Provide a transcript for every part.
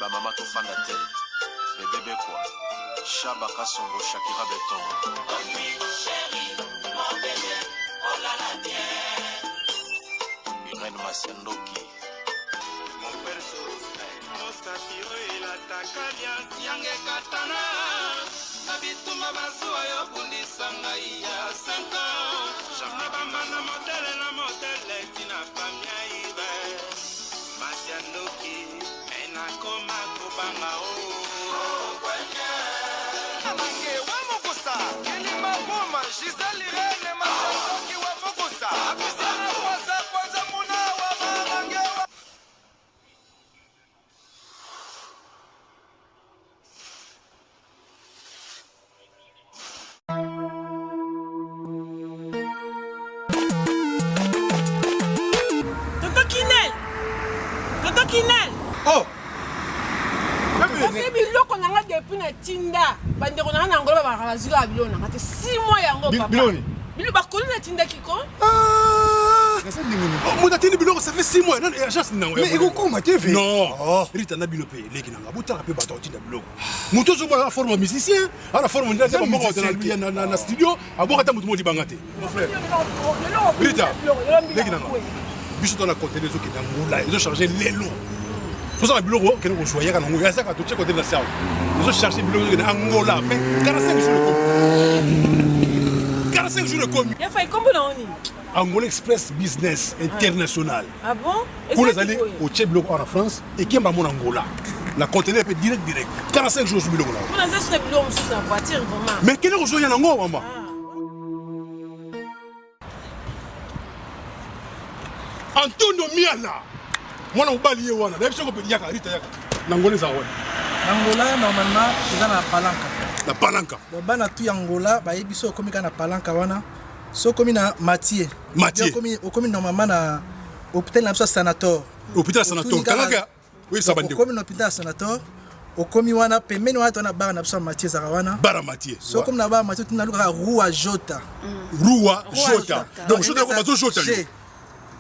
Ba mama tofanda te. Bebe Bekwa, Shaba Kasongo, Shakira Beton. Irène Masiandoki. Mosapi oyo elataka liasi yange ekatana na bitumba bazuwa yo bundisa ngai ya 5 ans na bambanda modele na modele tina famia ibe masi ya ndoki me nakoma kobanga o Amange wa mokusa Kilima Buma Gisèle Irene Masandoki wa mokusa Apisiana kwanza kwanza muna wa mamange wa Tonton Kinel! Tonton Kinel! Oh! Kasi biloko na nga depuis na tinda bandeko na nga na Angola babaka bazwi kaka biloko na nga te 6 mois yango papa. Biloko nini? Biloko bakoli natindaki ko. Ah! moto atindi biloko ça fait 6 mois nani agence nango Mais ekokoma te ve. Non. Oh. Rita na bino mpe leki na nga botala mpe bato akotinda biloko moto ozomona na forme ya musicien ana forme nde aza moko na na na studio aboka ata moto moko libanga te mon frère Rita leki na nga biso to na conteneur ezokende angola ezocharge lelo tozala biloko okende kozwa yaka nango yazaka totie conteneur na sawa ezocharge biloko ezokende angola fait 45 jours ekomi 45 jours ekomi Ya fai kombo na oni. Angola Express Business International. Ah bon? Kuna ezali otie biloko awa na France ekemba mona Angola na conteneur mpe direct direct 45 jours ozwi biloko na yo. Kuna eza suna biloko mosusu na voiture vraiment. Mais kende kozwa ya nango mama. Antonio Miala mwana mobali ye wana nayebi soko yaka Rita yaka na Angola ezala wana. Na Angola normalement eza na Palanca. Na Palanca. Donc bana tout ya Angola bayebi so okomi kaka na Palanca wana. So okomi na Mathieu. Mathieu. Okomi okomi normalement na hôpital na biso ya Sanator. Hôpital ya Sanator. Kangaka oyebisa bandeko. Okomi na hôpital ya Sanator. Okomi wana pembeni wana tona bar na biso ya Mathieu ezalaka wana. Bar ya Mathieu. So okomi na bar Mathieu tuna lukaka Rua Jota. Rua Jota. Donc Jota bazo Jota.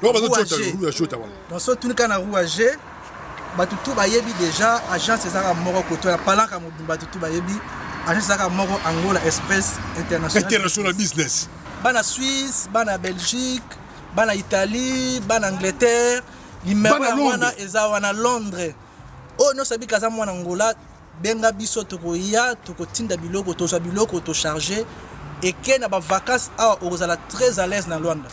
Donc bazo Jota Rua Jota wana. Donc so tuni kaka na Rua G bato tout bayebi déjà agence ezalaka moko koto ya palanka mobimba bato tout bayebi agence ezalaka moko Angola Express International. International Business. Bana Suisse, bana Belgique, bana Italie, bana Angleterre, numéro Bana ya Londres. wana eza wana Londres. Oyo nyonso abika aza mwana Angola, benga biso tokoya tokotinda biloko tozwa biloko tocharge eke na ba vacances awa okozala très à l'aise na Luanda.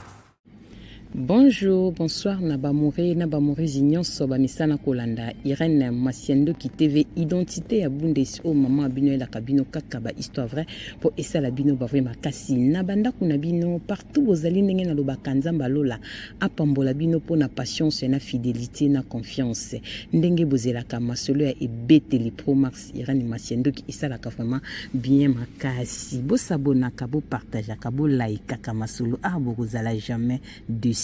Bonjour, bonsoir na ba moure na ba mourezi nyonso ba misana kolanda Irène Masiandoki TV identité ya Bundes o maman bino elaka bino kaka ba histoire vraie po esala bino ba vrai makasi na bandako na bino partout bozali ndenge na lobaka Nzambe alola apambola bino po na patience na fidelité na confiance ndenge bozelaka masolo ya ebeteli pro max Irène Masiandoki esalaka vraiment bien makasi. Bo s'abonnaka, bo partageaka, bo likaka masolo ah bokozala jamais dessus.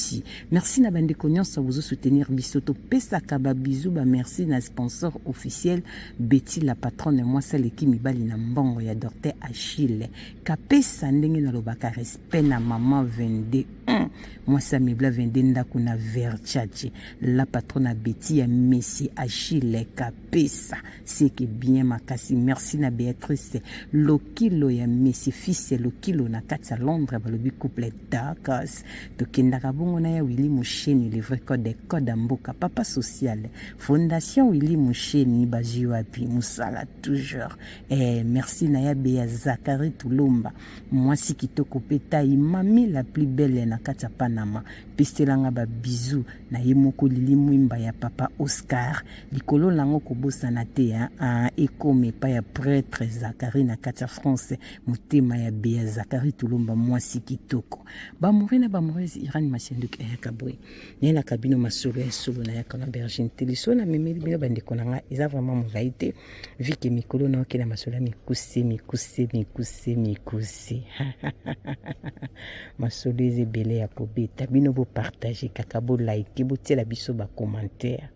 Merci na bandeko nyonso bozo soutenir biso topesaka ba bisous ba merci na sponsor officiel Betty la patronne mwasi aleki mibali na mbongo ya Docteur Achille Kapesa ndenge nalobaka respect na maman 22 mwasi ya mibla 22 ndako na Versace la patronne Betty ya Messi Achille Kapesa seke bien makasi merci na Beatrice Lokilo ya Messi fils Lokilo na kati ya Londres balobi couple dakas tokendaka bongo na ya Willy Musheni le vrai code code ya mboka papa social fondation Willy Musheni bazwi wapi musala toujours eh, merci na ya Bea Zachary Tulomba mwasi kitoko pe taille mami la plus belle na kati ya Panama peselanga ba bisous na ye moko Lili Mwimba ya papa Oscar likolo nango kobosana te ah, ekoma epai ya prêtre Zacharie na kati ya France motema ya Bea Zacharie Tulomba mwasi kitoko bamoure na bamourese Irani Masianduki ayaka boye nayelaka bino masolo ya solo nayaka na bergine te lisolo namemeli bino bandeko na ngai eza vraiment molai te vu que mikolo naokenda masolo ya mikuse mikuse mikuse mikuse masolo eza ebele ya kobeta bino bopartage kaka bolike botiela biso bacommentaire.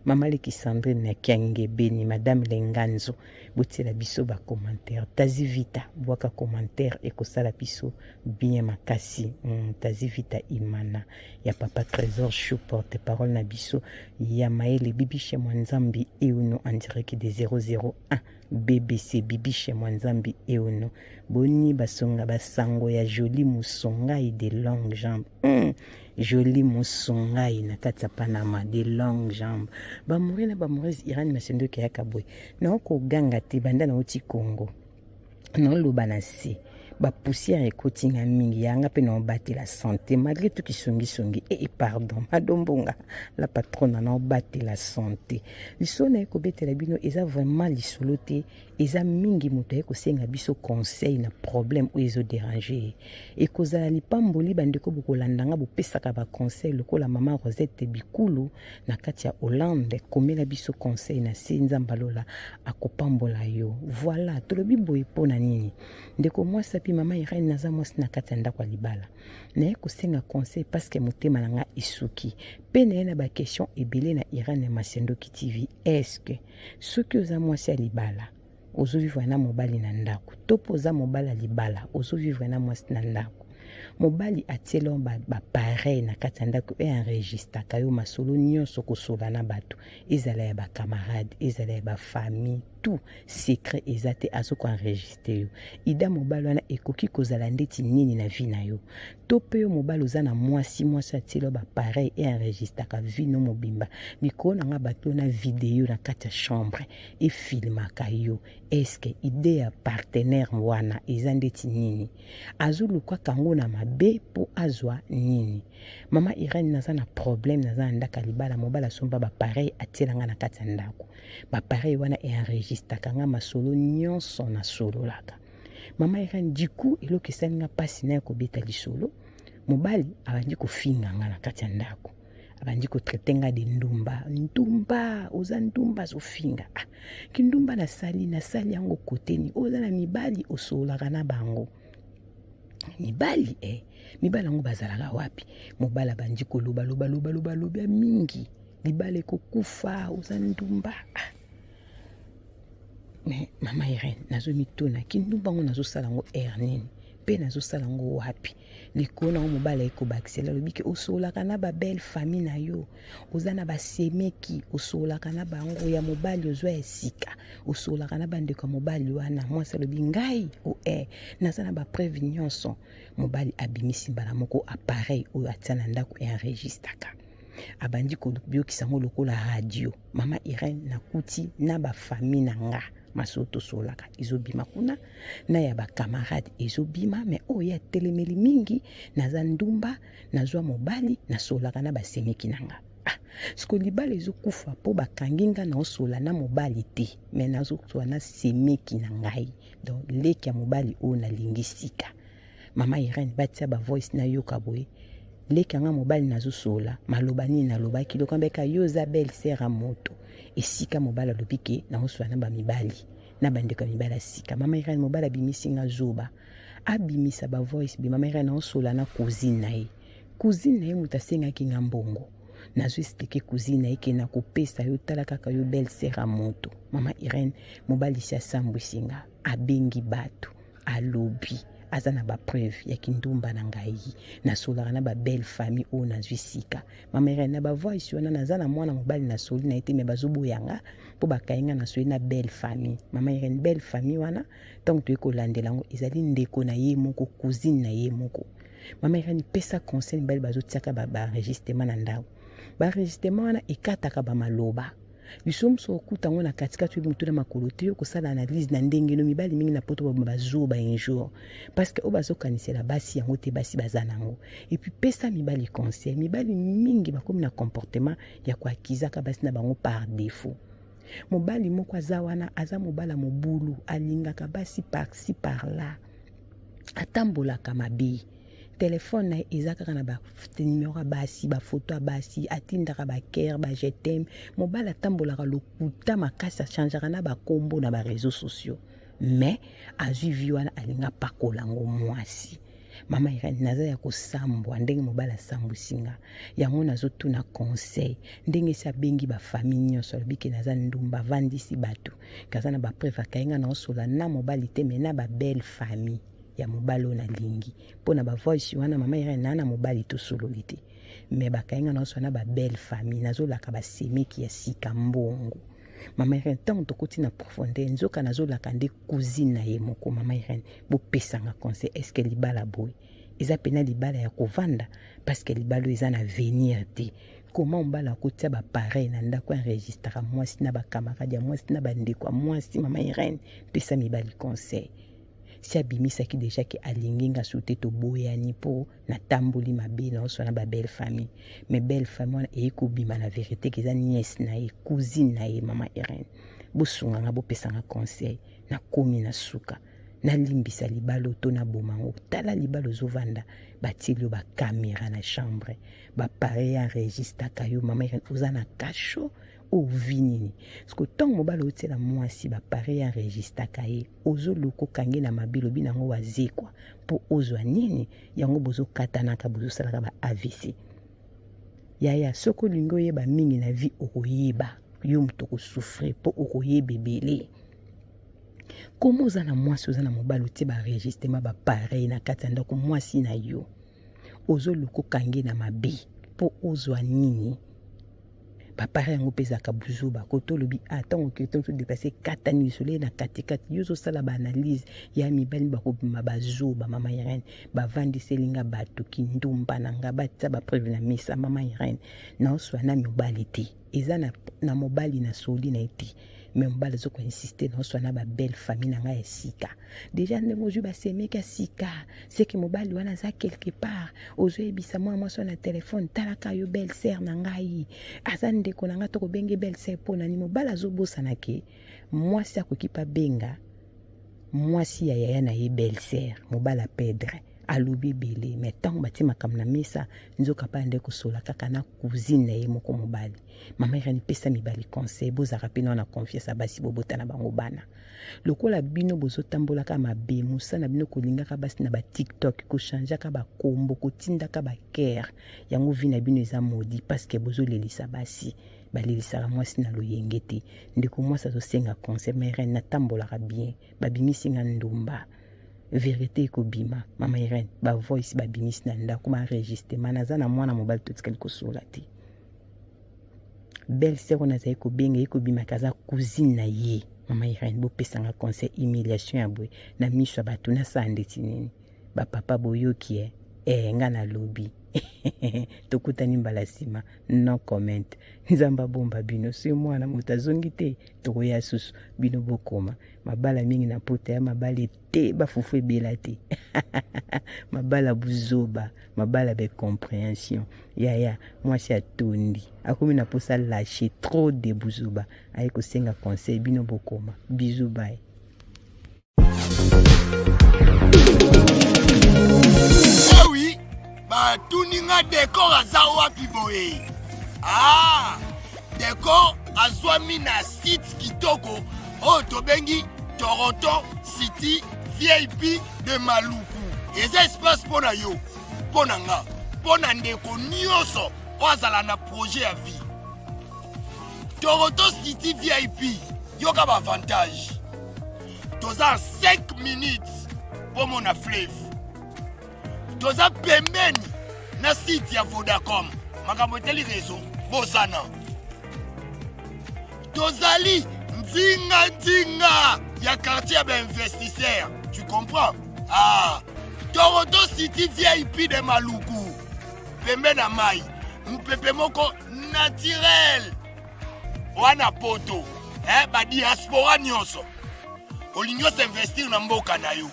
Mama leki Sandrine Kiangebeni, Madame Lenganzo, botiela biso ba commentaire. Tazi Vita, bwaka commentaire ekosala biso bien makasi. Tazi Vita Imana ya papa Trésor Chou, porte-parole na biso ya Maele Bibiche Mwanzambi Euno en direct de 001 BBC Bibiche Mwanzambi Euno. Boni basonga basango ya Jolie Musongai de longue jambe. Jolie Musongai na kati ya Panama de longue jambe. Bamouri na bamourese Irani Masendoki ya Kabwe. Na okoganga te banda na oti Congo. Na oloba na se. Ba poussière ekoti nga mingi yanga pe na obatela santé malgré tout kisongi songi et pardon madombonga la patronne na obatela santé. Lisolo na ekobetela bino eza vraiment lisolo te, eza mingi moto aye kosenga biso conseil na problème oyo ezo déranger. Ekozala lipamboli bandeko bokolanda nga bopesaka ba conseil lokola mama Rosette Bikulu na kati ya Hollande, komela biso conseil na se Nzambe alola akopambola yo. Voilà, tolobi boye pona nini? Ndeko mwasi api mama Irène naza mwasi na kati ya ndako ya libala. Naye kosenga conseil parce que motema na nga esuki. Pe naye na ba question ebele na Irène Masendoki TV. Est-ce que soki oza mwasi ya libala ozo vivre na mobali na ndako to po oza mobali ya libala ozo vivre na mwasi na ndako, mobali atieli yo ba pareil na kati ya ndako e enregistraka yo masolo nyonso kosola na bato, ezala ya ba camarade, ezala ya ba famille, tout secret eza te, azo ko enregistrer yo. Ida mobali wana ekoki kozala ndeti nini na vie na yo? To pe yo mobali oza na mwasi, mwasi atieli yo ba pareil e enregistraka vie no mobimba. Mikolo na nga bato na video na kati ya chambre e filmaka yo. Est-ce que idée ya partenaire wana eza ndeti nini? Azolukaka yango na mabe po azwa nini? Mama Irène, naza na problème, naza na ndako ya libala, mobali asomba ba pareil atiela nga na kati ya ndako. Ba pareil wana e enregistraka nga masolo nyonso nasololaka. Mama Irène, du coup eloko esali nga pasi na ya kobeta lisolo, mobali abandi kofinga nga na kati ya ndako. Abandi kotraite nga de ndumba, ndumba, oza ndumba, azofinga. Ah, kindumba nasali, nasali yango koteni. Oza na mibali osololaka na bango. Mibali, mibali yango bazalaka wapi? Mobali abandi koloba, loba, loba, loba, loba mingi. Libala ekokufa, oza ndumba. Ah. Mais mama Irène, nazomituna kindumba ngo nazosala ngo heure nini? Pe nazosala ngo wapi? Likolo na mobali aye kobakisela, alobi ke osololaka na ba belle famille na yo, oza na ba semeki, osololaka na bango ya mobali ozwa ya sika, osololaka na bandeko ya mobali wana. Mwasi alobi ngai o naza na ba preuve nyonso. Mobali abimisi mbala moko appareil oyo atia na ndako e enregistraka, abandi koyokisa yango lokola radio. Mama Irène, nakuti na ba famille na nga masolo tosololaka ezobima kuna, na ya ba camarade ezobima, mais oyo ya telemeli mingi, naza ndumba, nazwa mobali, nasololaka na basemeki na nga. Ah, siko libala ezokufa po bakangi nga na osola na mobali te, mais nazosola na semeki na ngai, donc leki ya mobali oyo nalingi sika. Mama Irène, batia ba voice na yoka boye, leki ya nga mobali nazosola, maloba nini nalobaki, lokola mbeka yo oza belle sœur ya moto, esika mobali alobi ke naosola na ba mibali, na bandeko ya mibali ya sika. Mama Irène, mobali abimisi nga zoba, abimisa ba voice bi mama Irène naosola na cousine na ye. Cousine na ye moto asengaki nga mbongo, nazo expliquer cousine na ye ke nakopesa yo, tala kaka yo belle sœur ya moto. Mama Irène, mobali si asambwisi nga, abengi bato, alobi aza na ba preuve ya kindumba na ngai, nasolaka na ba belle famille oyo nazwi sika. Mama Irène, na ba voice wana naza na mwana mobali nasoli na ye te, mais bazoboya nga po bakangi nga nasoli na belle famille. Mama Irène, belle famille wana ntango toyei kolandela yango ezali ndeko na ye moko, cousine na ye moko. Mama Irène, pesa conseil mibali bazotiaka ba enregistrement na ndako. Ba enregistrement wana ekataka ba maloba. Biso moso okuta yango na katikati oyebi motu na makolo te, yo kosala analyse na ndenge no. Mibali mingi na poto baboma bazoba un jour parce que oyo bazokanisela basi yango te, basi baza nango. Et puis pesa mibali conseil, mibali mingi bakomi na comportement ya koakizaka basi na bango par défaut. Mobali moko aza wana, aza mobali ya mobulu, alingaka basi par-ci par-là, atambolaka mabe. Telefone na ye eza kaka na ba numéro ya basi, ba photo ya basi, atindaka ba cœur, ba je t'aime. Mobali atambolaka lokuta makasi, achangeaka na ba kombo na ba réseaux sociaux, mais azwi vie wana alinga pakola yango mwasi. Mama Irene, naza ya kosambwa ndenge mobali asambwisi nga. Yango nazotuna conseil ndenge esi abengi ba famille nyonso alobi ke naza ndumba avandisi bato kaza na ba preuve akaye nga naosola na mobali te mais na ba belle famille ya mobali oyo nalingi mpo na ba voice wana mama Irene naa na mobali tosololi te mais bakaye nga naosola na ba belle famille nazolaka basemeki ya sika mbongo mama Irene ntango tokoti na profondeur nzoka nazolaka nde cousine na ye moko mama Irene bopesanga conseil est ce que libala boye eza pena libala ya kovanda parce que libala oyo eza na avenir te comment mobali akotia bapareil na ndako enregistraka mwasi na bacamarade ya mwasi na bandeko ya mwasi mama Irene pesa mibali conseil si abimisaki deja ke alingi nga su te toboyani mpo natamboli mabe naoswa na babelle famille mais belle famille wana eye kobima na verité ke eza nièce na ye cousine na ye mama Irene bosunga nga bopesa nga conseil nakomi na suka nalimbisa libala oyo to naboma yango tala libala ozovanda batieli yo bakamera na chambre bapareil enregistraka yo mama Irene oza na kasho ovi nini siko ntango mobali otiela mwasi bapareil enregistraka ye ozoluka okange na mabe lobi na yango wazekwa mpo ozwa nini yango bozokatanaka bozosalaka ba avc yaya soki olingi oyeba mingi na vie okoyeba yo moto okosouffrir mpo okoyeba ebele koma oza na mwasi oza na mobali otie baregistrement bapareil na kati ya ndako mwasi na yo ozoluka okange na mabe mpo ozwa nini bapare yango mpe ezalaka buzoba koto olobi ah, ntango okei ntango deplace ekatani lisolo ye na katikati yo ozosala baanalyse ya mibali bakobima bazoba mama Irene bavandiseli nga bato kindumba na nga batia bapreuve na mesa mama Irene naoswa na mobali te eza na, na mobali na soli na ye te me mobali azo koinsiste naoswa na babelle famille na ngai ya sika deja ndenge ozwi basemeki ya sika seke mobali wana aza quelque part ozoyebisa mwana mwasi wana na telefone talaka yo belle sœur na ngai aza ndeko na ngai tokobenge belle sœur mpo nani mobali azobosana ke mwasi akoki mpe abenga mwasi ya yaya na ye belle sœur mobali apedre alobi ebele me ntango batie makambo na mesa nzoka mpe ande kosola kaka na cousine na ye moko mobali mama Irene pesa mibali conseil bozalaka mpe na confiance ya basi bobota na bango bana lokola bino bozotambolaka mabe mosala na bino kolingaka basi na ba tiktok kochangeaka bakombo kotindaka bakere yango vi na bino eza modi parceke bozolelisa basi balelisaka mwasi na loyenge te ndeko mwasi azosenga conseil ma Irene natambolaka bien babimisi nga ndumba verite ekobima mama Irene ba voice babimisi na ndako ba enregistrement naza na mwana mobali totikali kosola te belle sœur oyo nazali kobenga ye kobimaka aza cousine na ye mama Irene bopesanga conseil humiliation ya boye na miso ya bato nasala ndeti nini bapapa boyoki e eh, nga nalobi tokutani mbala nsima no comment nzambe abomba bino soki mwana moto azongi te tokoya susu bino bokoma mabala mingi na poto ya mabala te bafufu ebela te mabala buzoba mabala be comprehension yaya mwasi atondi akomi na posa lâche trop de buzoba aye kosenga conseil bino bokoma bisous bye Eh oui, batuni nga decor aza wapi boye ah, decor azwami na site kitoko oyo tobengi toronto city vip de maluku eza espace mpo na yo mpo na nga mpo na ndeko nyonso oyo azala na projet ya vie toronto city vip yoka baavantage toza 5 minutes mpo mona fleuve toza pembeni na site ya vodacom makambo etali reseau bosana tozali nzinga nzinga ya quartier ya bainvestisseur tu comprends ah toronto city vip de maluku pembe na mai mopepe moko naturel wana poto eh, badiaspora nyonso olingi osinvestir na mboka na yo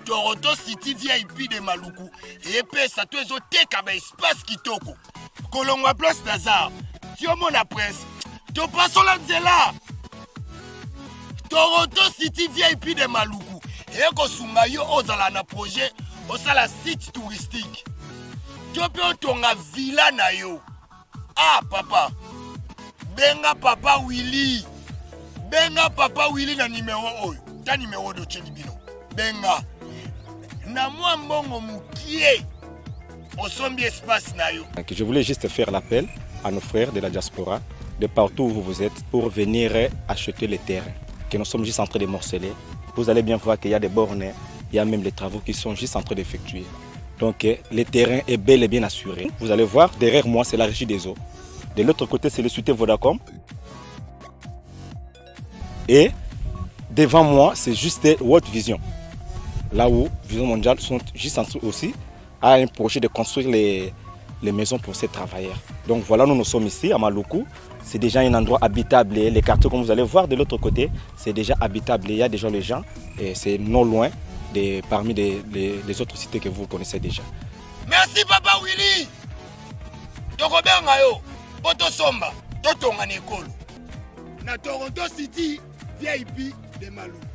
toronto city vip de maluku epesa to ezoteka baespace kitoko kolongwa place nazar ti omona prince topasola nzela toronto city vip de maluku ekosunga yo ozala na projet osala site touristique to mpe otonga villa na yo ah papa benga papa willy benga papa willy na nimero oyo ta nimero oyo totyeli bino benga Na mwa mbongo mokie osombi espace na yo. Je voulais juste faire l'appel à nos frères de la diaspora, de partout où vous êtes, pour venir acheter les terrains que nous sommes juste en train de morceler. Vous allez bien voir qu'il y a des bornes, il y a même les travaux qui sont juste en train d'effectuer. Donc le terrain est bel et bien assuré. Vous allez voir, derrière moi, c'est la régie des eaux. De l'autre côté, c'est le cité Vodacom. Et devant moi, c'est juste World Vision. Là où Vision Mondiale sont juste en dessous aussi a un projet de construire les, les maisons pour ces travailleurs. Donc voilà, nous nous sommes ici à Maluku. C'est déjà un endroit habitable. Les quartiers, comme vous allez voir de l'autre côté, c'est déjà habitable. Il y a déjà les gens et c'est non loin de, parmi les, les autres cités que vous connaissez déjà. Merci papa Willy. Tokobenga yo po tosomba totonga na ekolo na Toronto City VIP de Maluku.